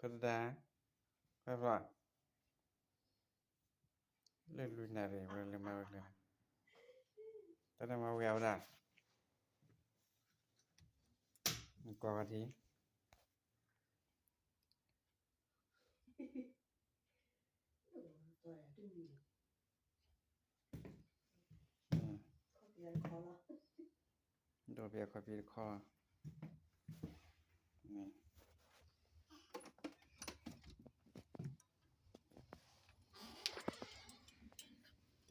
ဖဲတဒါ, ဖဲဖျီ, လၢလွံၢ်နၣ်ရံၣ် ဝဲလၢမၤဝဲလၢ, တၢ်တမၤဝဲအဝဲဒၣ်, ကွၢ်ဝဲထံ ဒီးပခီပံတခီလီၤ.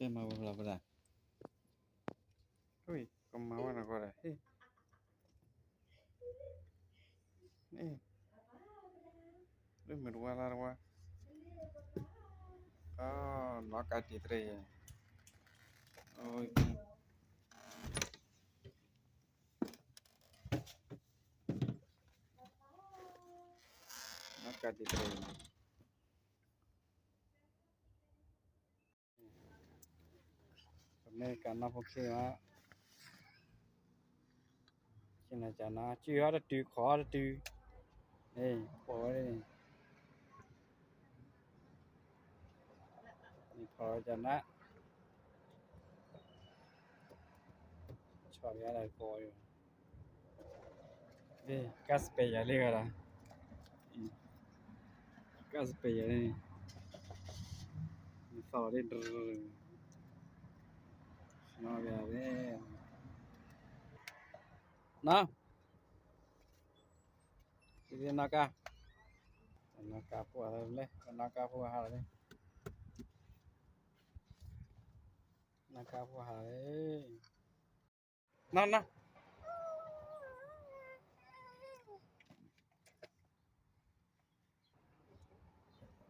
တဲမၤဝဲဖျီပဒၣ်, ကမၤဝဲနကွၢ်ဒၣ်, လၢမုၢ်တဝါလါတဝါ, နီၣ်ကါတံၢ်တြ့ၣ်, နီၣ်ကါတံၢ်တြ့ၣ် ပမ့ၢ်ကနီၢ်ဖိခံမး, ကနၤကနၤ စုၣ်အီၤတတုၤ ခိးအီၤတတုၤ, န့ၣ် ပိာ်ဝဲန့ၣ်, န့ၣ်ဖီကနၤ, ဆီၣ်လီၤကိးအီၤ, ကါစပယ်ယၤလံဂၤဒီး, ကါစပယ်ယၤလံ, နသီၣ်လီၤလံ, နီၣ်ကါ, နီၣ်, နီၣ်ကါ, နီၣ်ကါဖိဟးလၢ, နီၣ်ကါဖိဟးလၢ, နီၣ်ကါဖိဟးလၢ နီၢ်နီၢ်,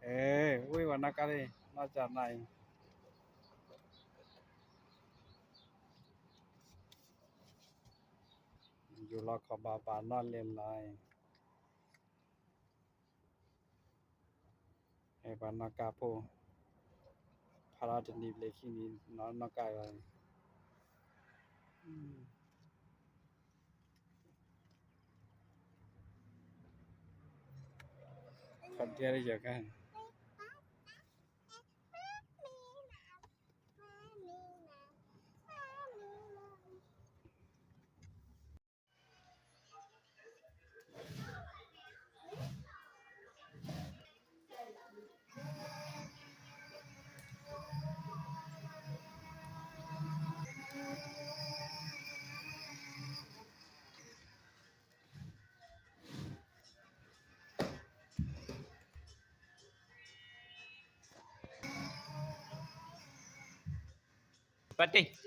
အ့ ဝံၢ်ဝဲနီၢ်ကါလံ, နီၢ်ကါနၤအံၤ, ယူၤလီၤခီၣ်ဘၣ်ဘၣ်နီၢ်လဲၤလီၤအံၤ အဲ ပှၤနီၢ်ကါဖိ, ဖးလီၤတနံၤဘျဲၣ်ခံနံၤ နီၢ်နီၢ်ကါလီၤ, ခီၣ်ဒဲလၢယၤကါ ပာ်တ့ၢ်,